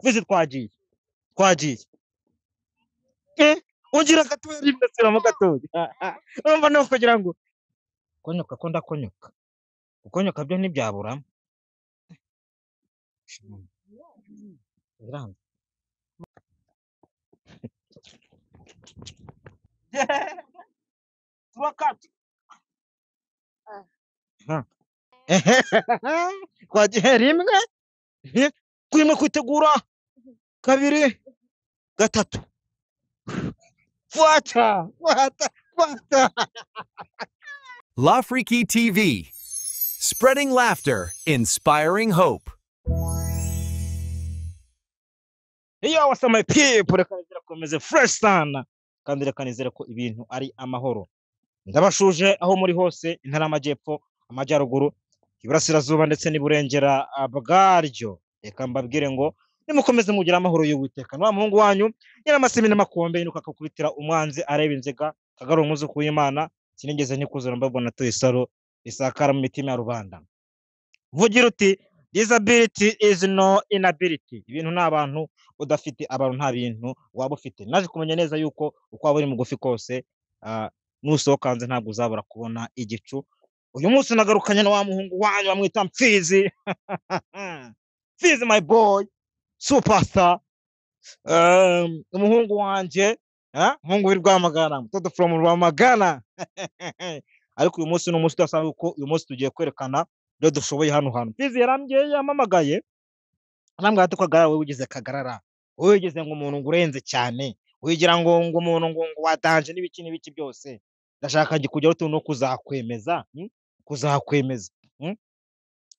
Mfizi, twagiye, twagiye. Ugira gatoya rimwe, subiramo gatoya. Urumva ni ukugira ngo konyoka ko ndakonyoka, gukonyoka byo ntibyaburamo. Biranze. Turakata. Twagiye rimwe, kurimo kwitegura, kabiri, gatatu, fata fata fata. La Freaky TV, spreading laughter, inspiring hope. Iyo wasa my people, reka nizere ko meze fresh sana, kandi reka nizere ko ibintu ari amahoro. Ndabashuje aho muri hose, intara y'amajyepfo, amajyaruguru, iburasirazuba ndetse n'iburengera bwaryo. Reka mbabwire ngo nimukomeze mugire amahoro y'Uwiteka. Wa muhungu wanyu nyiramasimi n'amakombe, yinuka akakubitira umwanzi areba inzega, kagarura umwuzukuru w'Imana. Sinigeze ntikuzura mbabona tuye isaro risakara mu mitima ya rubanda. Vugira uti disability is no inability. Ibintu ni abantu, udafite abantu nta bintu waba ufite. Naje kumenya neza yuko uko waba uri mugufi kose, nusohoka hanze ntabwo uzabura kubona igicu. Uyu munsi nagarukanye na wa muhungu wanyu bamwita Mfizi. Mfizi my boy, superstar. Umuhungu wanjye, umuhungu w'i Rwamagana, mtoto from Rwamagana. Ariko uyu munsi ni umunsi udasanzwe, kuko uyu munsi tugiye kwerekana ibyo dushoboye hano hantu. Mfizi yarambwiye, yampamagaye, arambwira ati Kagarara, wowe wigize Kagarara, wowe wigize ngo umuntu ngo urenze cyane, wigira ngo umuntu ngo wadanje n'ibiki n'ibiki byose. Ndashaka kujyaho utuntu no kuzakwemeza, kuzakwemeza.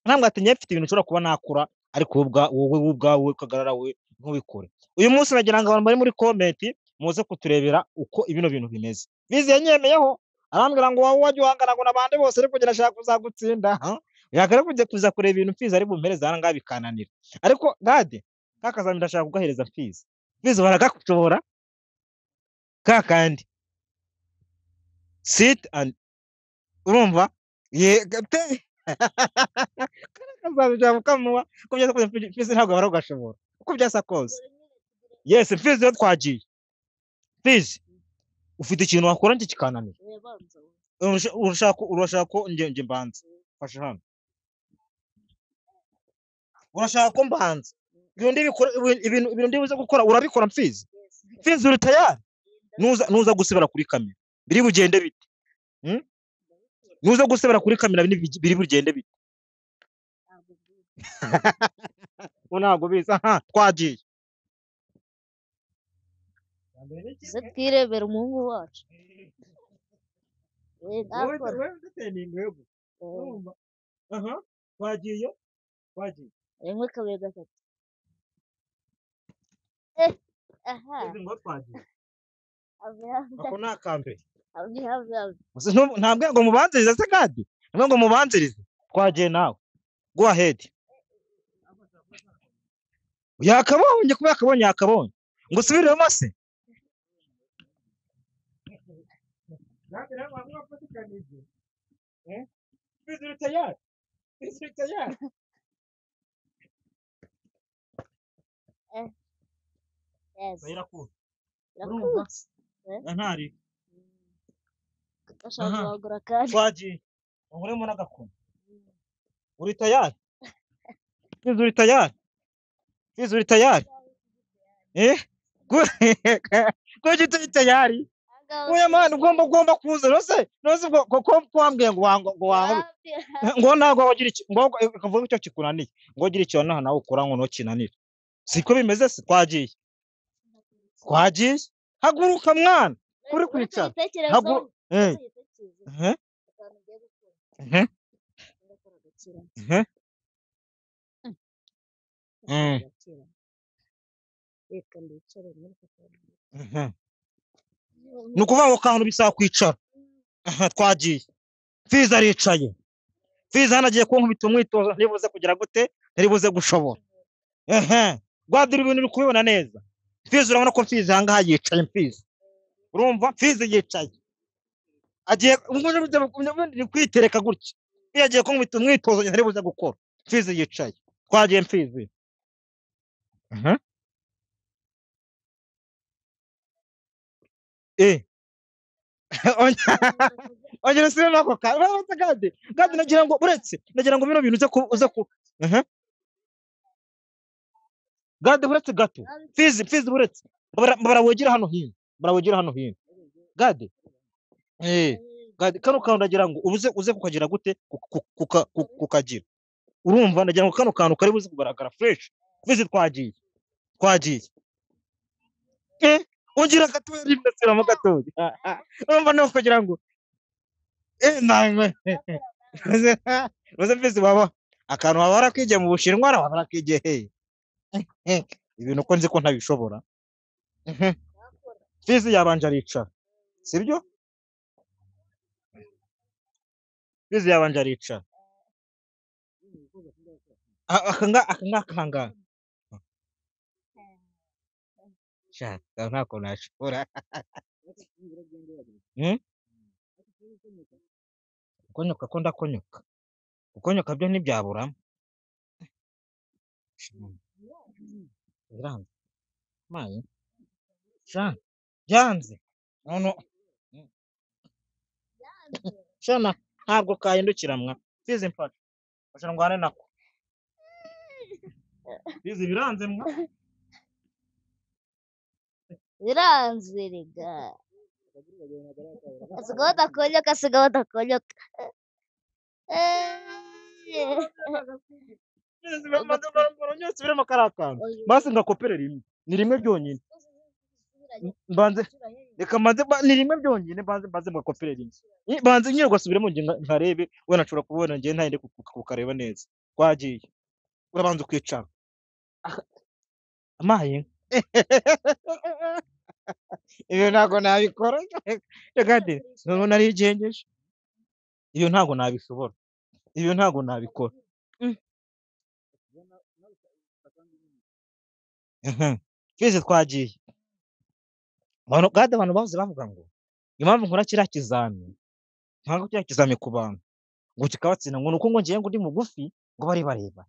Arambwira ati njye mfite ibintu nshobora kuba nakora, ariko wowe ubwawe Kagarara we ntubikore. Uyu munsi nagira ngo abantu bari muri comment muze kuturebera uko ibino bintu bimeze. Mfizi yanyemeyeho, arambwira ngo wowe wajya uhangana ngo n'abandi bose, ariko njye ndashaka kuzagutsinda. Yakare kujya kuza kureba ibintu Mfizi ari bumpereze aha ngaha bikananira. Ariko gade kakazami ndashaka kugahereza Mfizi. Mfizi baragakushobora kakandi sit and urumva ye gate kakazami ndashaka kukamuha ko byasa kose. Mfizi ntabwo baragashobora uko byasa kose. Yes, Mfizi yo twagiye. Mfizi ufite ikintu wakora njye kikananira. Urashaka ko njye mbanza fasha hano. Urashaka ko mbanza ibintu ndibikora, ibintu ndibuze gukora urabikora Mfizi. Mfizi uri tayari? Nuza gusubira kuri kamera biri bugende bite? Nuza gusubira kuri kamera biri bugende bite? Ntabwo biza. Aha twagiye. Tuze twirebera umuhungu wacu. Ndakora. Twagiye, twagiye. Rimwe, kabiri, gatatu. Aha. Ngo twagiye. Have, have. Ako ni akambere. Have, have, have. Ntabwo ngo mubanzirize se gadi, ntabwo ngo mubanzirize. Twagiye nawe, go ahead. Yakabonye kuba yakabonye, yakabonye. Ngo usubiremo se. Yes. Irakutse. Irakutse. Ntari. Ndashaka kuhagura kandi. Twagiye. Nkuremo n'agakoni. Uri tayari? Mfizi uri tayari? Mfizi uri tayari? Kuki utari tayari? Oya mani, ugomba kuza. Nose ubwo ko wambwiye ngo wango ngo wango ngo ntabwo wagira iki, ngo ukavuga icyo kikunaniye, ngo ugira icyo naho nawe ukora ngo ntukinanire. Siko bimeze se? Twagiye. Twagiye. Haguruka mwana. Uri kwicara. Ni ukuvuga ngo kantu bisaba kwicara. Twagiye. Mfizi aricaye. Mfizi hano agiye kunkubita umwitozo, ntiribuze kugira gute, ntiribuze gushobora. Rwadira ibintu uri kubibona neza. Mfizi urabona ko Mfizi aha ngaha yicaye. Mfizi urumva Mfizi yicaye, agiye ni kwitereka gutya. Iyo agiye kunkubita umwitozo ntiribuze gukora. Mfizi yicaye. Twagiye Mfizi. Aha. Eh. Ongera usubiremo ako kantu. Uretse Gadi. Gadi nagira ngo uretse nagira ngo bino bintu uze ku uze ku. Aha. Gadi uretse gato. Fizi Fizi uretse. Bara wegera hano hino. Bara wegera hano hino. Gadi. Eh. Gadi kano kantu ndagira ngo ubuze uze kukagira gute kukagira. Urumva ndagira ngo kano kantu kari buze kugaragara fresh. Fizi twagiye. Twagiye. Eh. Ongera gatoya rimwe subiramo gatoya. Urumva no kugira ngo nangwe. Uze Fizi waba akantu waba warakwigiye mu Bushinwa waba warakwigiye he? Ibintu ko nzi ko ntabishobora. Fizi yabanje aricara. Sibyo? Fizi yabanje aricara. Aka ngaka ngaha. Shaka ntako nashobora. Gukonyoka ko ndakonyoka. Gukonyoka byo ntibyaburamo. Biranze. Mayi. Sha. Byanze. Nono. Shana ntabwo kahindukira mwa. Fizi mfasha. Mfasha ndwane nako. Fizi biranze mwa. Biranze rega. Asigaho udakonyoka, asigaho udakonyoka. Subiremo kariya kantu. Basi ngakopere rimwe. Ni rimwe byonyine. Mbanze reka mbanze ni rimwe byonyine mbanze mbanze ngakopere rimwe. Banze nyine ugasubiremo nge nkarebe wenda nshobora kubona nge ntahinde kukareba neza. Twagiye. Urabanza ukicara. Amaye. Ibyo ntabwo nabikora. Reka de noneho narigengeje. Ibyo ntabwo nabishobora. Ibyo ntabwo nabikora. Fizi twagiye. Abantu gade abantu bahoze bavuga ngo impamvu nkora kiriya kizami ntabwo kiriya kizami ku bantu ngo kikabatsinda ngo nuko ngo ngiye ngo ndi mugufi ngo bari bareba.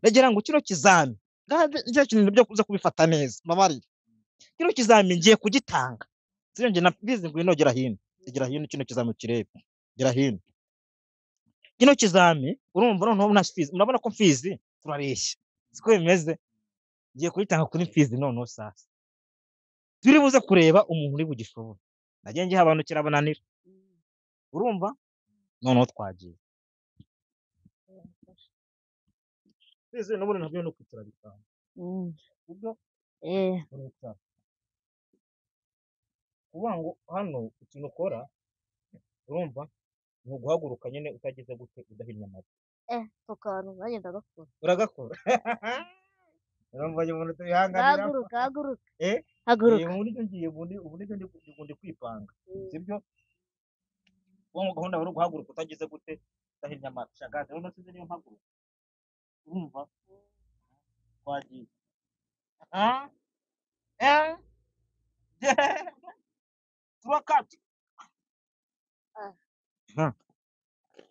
Nagira ngo kino kizami gade nicyo kintu byo kuza kubifata neza mbabarire. Kino kizami ngiye kugitanga. Sibyo nge na Fizi ngwino gera hino. Gera hino kino kizami kirebe. Gera hino. Kino kizami urumva noneho na Fizi murabona ko Fizi turareshya. Siko bimeze. Ngiye kuyitanga kuri Fizi noneho sasa. Turi buze kureba umuntu uri bugishobora. Nagiye ngiha abantu kirabananira. Urumva? Noneho twagiye. Fizi n'ubundi nabyo no kwicara bitanu. Ubwo uricara. Kuvuga ngo hano ikintu ukora urumva ni uguhaguruka nyine utagize gute udahinnye amavi. Ako kantu nanjye ndagakora. Uragakora? Urumva uyu muntu tubihanganira. Haguruka, haguruka. Haguruka. Ubu nibyo ngiye, ubu nibyo ndi kwipanga. Sibyo? Ubu ngo gahunda wari uguhaguruka utagize gute udahinnye amavi. Shagaze rero sinzi niyo mpaguruka. Urumva? Twagiye. Turakata.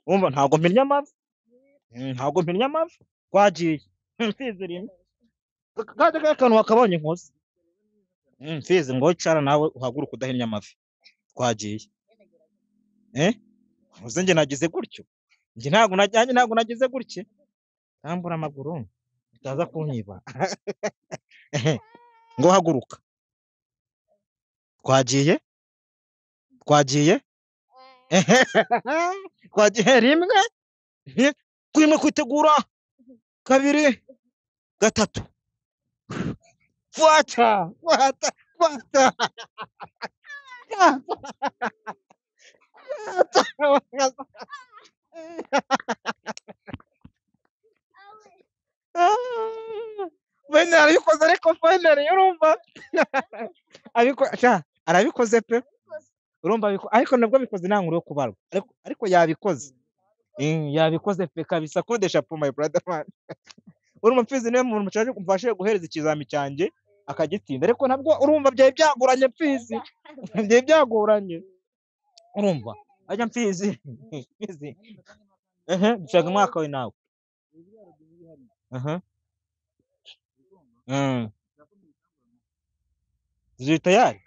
Urumva ntabwo mpinnye amavi. Ntabwo mpinnye amavi. Twagiye. Mfizi rimwe. Kandi kariya kantu wakabonye nkoze. Mfizi ngo icara nawe uhaguruke udahinnye amavi. Twagiye. Uze nge nagize gutyo. Nge ntabwo najyanye ntabwo nagize gutyo. Tambura amaguru utaza kunyiba. Ngo haguruka. Twagiye. Twagiye. Twagiye rimwe. Kurimo kwitegura. Kabiri. Gatatu. Fata, fata, fata. Fata. Bene arabikoze ariko finally urumva. Ariko arabikoze pe. Urumva ariko nabwo bikoze nta nkuru yo kubarwa. Ariko yabikoze. Yabikoze pe kabisa kodesha po my brother man. Urumva Mfizi niwe muntu mushaje kumfashe guhereza ikizami cyanjye akagitsinda ariko nabwo urumva byari byagoranye Mfizi. Byari byagoranye. Urumva ajya Mfizi. Mfizi. Dushaka umwaka we nawe. Mm. Zuri tayari?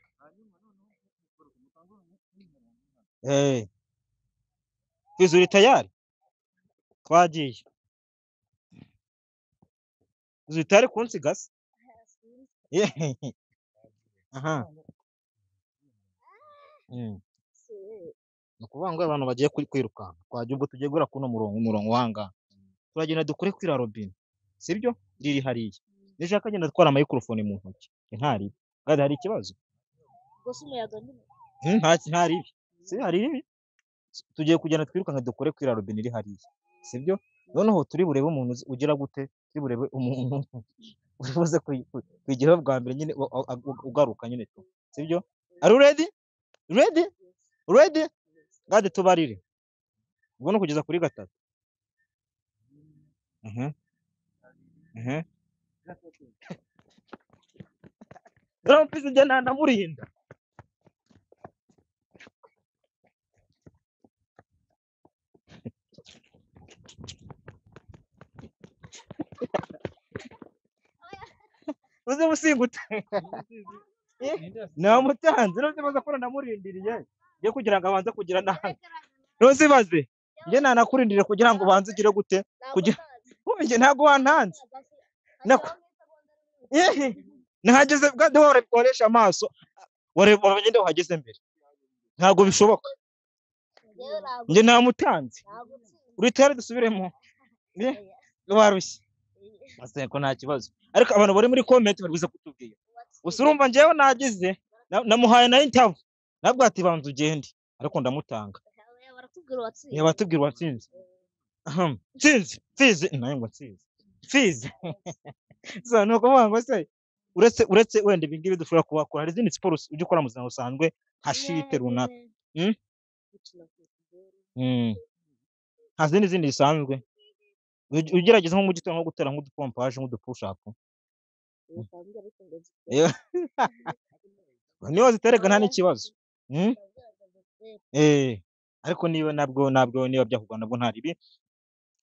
Eh. Fizi uri tayari? Twagiye. Zuri tayari kunsiga se? Yehe. Aha. Mm. Ni ukuvuga ngo abantu bagiye kwirukanka. Twagiye ubwo tugiye guhera kuno murongo, umurongo wanga. Turagenda dukore kuri robine. Sibyo? Riri hariya. Nishaka agenda atwara microphone mu ntoki. Ntari. Kandi hari ikibazo. Gusa umuyaga ni Nta ribi. Si hari ribi. Tugiye kugenda twirukanka dukore kuri robine iri hariya. Sibyo? Noneho turi burebe umuntu ugira gute? Turi burebe umuntu uri buze kuyigeraho bwa mbere nyine ugaruka nyine tu. Sibyo? Are you ready? Ready? Ready? Gade tubarire. Ubwo ni kugeza kuri 3. Mhm. Mhm. Dore mfizi njye nanamurinda. Uze musingute. Namutanze none baza ko namurindiriye. Ngiye kugira ngo abanze kugira nabi. Ntuzibaze. Njye nanakurindiriye kugira ngo ubanze ugire gute? Kugira njye ntago wantanze. Yehe. Nahageze bwa dore koresha amaso. Wareba abagende uhageze mbere. Ntago bishoboka. Njye namutanze. Uri tayari dusubiremo? Warushye. Ase ko nta kibazo. Ariko abantu bari muri comment bari buze kutubwira. Gusa urumva njyewe nagize namuhaye na interview. Nabwo ati banza ugende ariko ndamutanga. Baratubwira uwatsinze. Ni abatubwira uwatsinze. Nsinzi, nsinzi, nayo ngo nsinzi. Nsinzi. So ni ukuvuga ngo se uretse wenda ibi ngibi dushobora kubakora hari izindi siporo ujya ukora mu buzima busanzwe nka shite runaka. Nta zindi zisanzwe. Ugerageza nko mu gitondo nko gutera nk'udupompaje nk'udupushapu. Niba ziterega nta n'ikibazo. Ariko niba nabwo niba byakugwa nabwo nta ribi.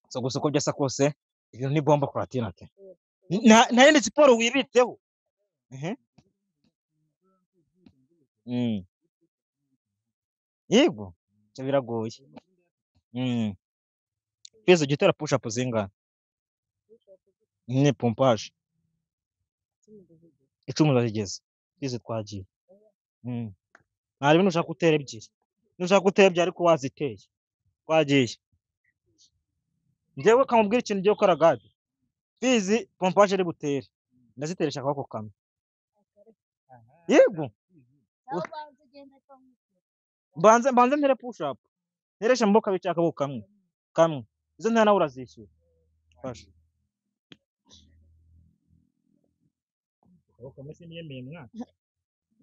So gusa uko byasa kose ibintu ni bomba kuratina ate. Nta yindi siporo wibitseho. Yego, cyo biragoye. Pese ujya utera push up zingana? Ni pompage. 10 ndazigeza. Pese twagiye. Nta ribi nushaka gutera ebyiri. Nushaka gutera ebyiri ariko waziteye. Twagiye. Njyewe kamubwira ikintu ugiye gukora gade. Fizi pompage ari butere. Ndaziteresha akaboko kamwe. Yego. Mbanze ntere push up. Nteresha amaboko abiri cyangwa akaboko kamwe. Kamwe. Izo ntera nawe urazishyura. Fasha. Akaboko kamwe siniyemeye mwana.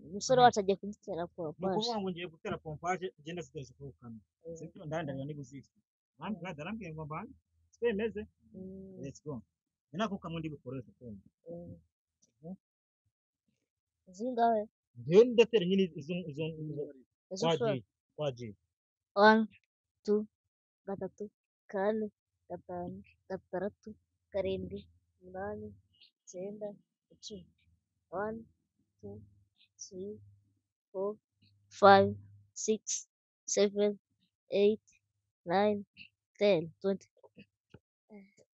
Umusore wacu agiye kudutera pompage. Ni ukuvuga ngo ngiye gutera pompage ngenda ziteresha akaboko kamwe. Sibyo ndandarira niba uzishyura. Mwami gade arambwiye ngo mbanze. Twemeze. Let's go. Ni nako kamwe ndi bukoreshe kumva. Zingahe? Njyewe ndatera nyine izo Izo twagiye. 1 2 3 4 5 6 7 8 9 10. 1 2 3 4 5 6 7 8 9 10 20.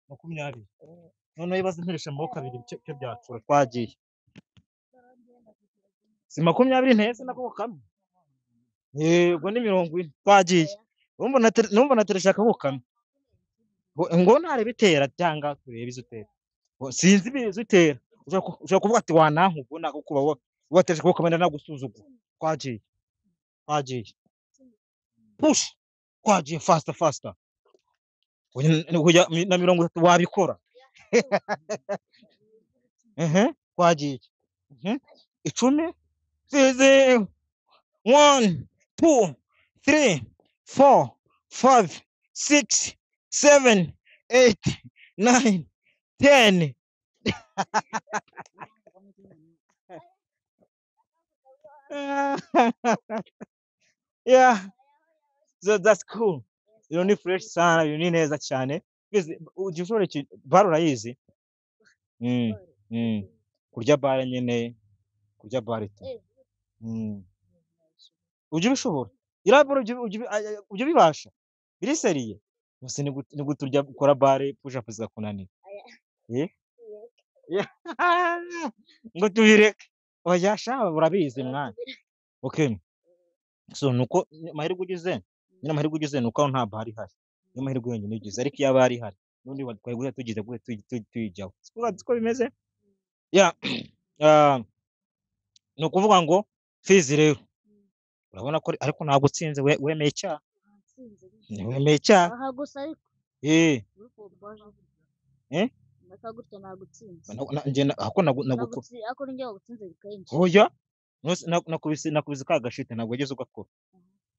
20. Noneho ibibazo nteresha amaboko abiri cyo byacura twagiye. Si 20 ntese nako kamwe. Yego ni 40 twagiye. Numva nateresha akaboko kamwe. Ngo ntare bitera cyangwa turebe izo utera. Sinzi ibizo utera. Ushobora kuvuga ati wanankuba nakukuba wateresha akaboko kamwe nagusuzugura. Twagiye. Twagiye. Push. Twagiye faster faster. Na 30 wabikora. Twagiye. 10 0 1 2 3 4 5 6 7 8 9 10. Yeah, so that's cool. You ni fresh sana, you ni neza cyane. Ujya ushobora iki bar urayizi? Kurya bare nyine, kurya bare tu. Ujya ubishobora? Iriya baro ujya ubibasha? Biri seriye? Gusa ni gute urya ukora bare push-up zigakunanira? Ngo tubireke. Oya sha urabizi mwana. Okay. So nuko amahirwe ugize, nyine amahirwe ugize nuko aho nta bare ihari. Niyo mahirwe yonyine ugize, ariko iyo aba ihari n'ubundi twari guhita tugize guhita tuyijyaho. Siko bimeze? Yeah. Ni ukuvuga ngo Fizi rero urabona ko ariko ntabwo utsinze, wemeye icyaha. Wemeye icyaha. Aha gusa ariko. Eh. Eh? Ndakagutya nagutsinze. Ako Ako ninjye wagutsinze kenshi. Oya. Nakubise ka gashite ntabwo wageze ugakora.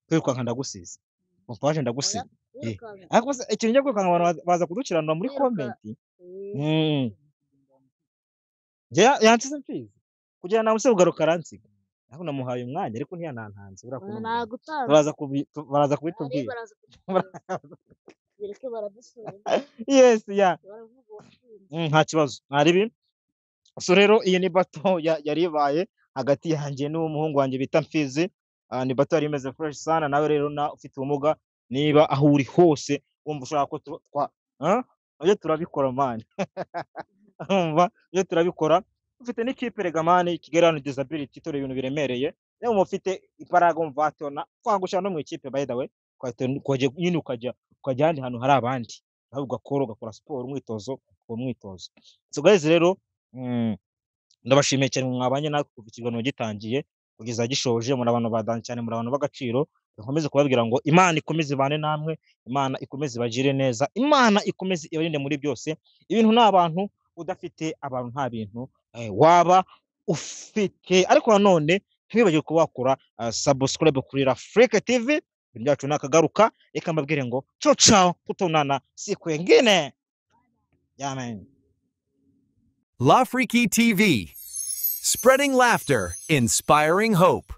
Kwirukanka ndagusize. Pompaje ndagusize. Ariko ikintu njya kwirukanka abantu baza kudukiranura muri comment. Yansize Mfizi. Kugira nawe se ugaruka aransiga. Aho namuhaye umwanya ariko ntiyanantanze baraza kubitubwira. Yes, yeah. Nta kibazo. Nta So rero iyi ni bato yari ibaye hagati yanjye n'umuhungu wanjye bita Mfizi. Ni bato yari imeze fresh sana. Nawe rero na ufite ubumuga niba aho uri hose wumva ushaka ko twa nabyo turabikora man. Umva nabyo turabikora. Ufite n'ikipe rega man, Kigali Run Disability, itora ibintu biremereye. Niba ufite imbaraga umva atona twagushyira no mu ikipe, by the way, nyine ukajya ahandi hantu hari abandi, nawe ugakora siporo, umwitozo, uwo mwitozo. So guys rero ndabashimiye cyane mwabanye natwe kuva ikiganiro gitangiye kugeza gishoje. Muri abantu badanje cyane, muri abantu b'agaciro. Nkomeze kubabwira ngo Imana ikomeze ibane namwe, Imana ikomeze ibagire neza, Imana ikomeze ibarinde muri byose. Ibintu ni abantu, udafite abantu nta bintu waba ufite. Ariko nanone ntiwibagirwe kuba wakora subscribe kuri Rafrika TV. Ibintu byacu nakagaruka. Reka mbabwire ngo ciao ciao, tutonana siku nyingine. Amen. Lafriki TV, spreading laughter, inspiring hope.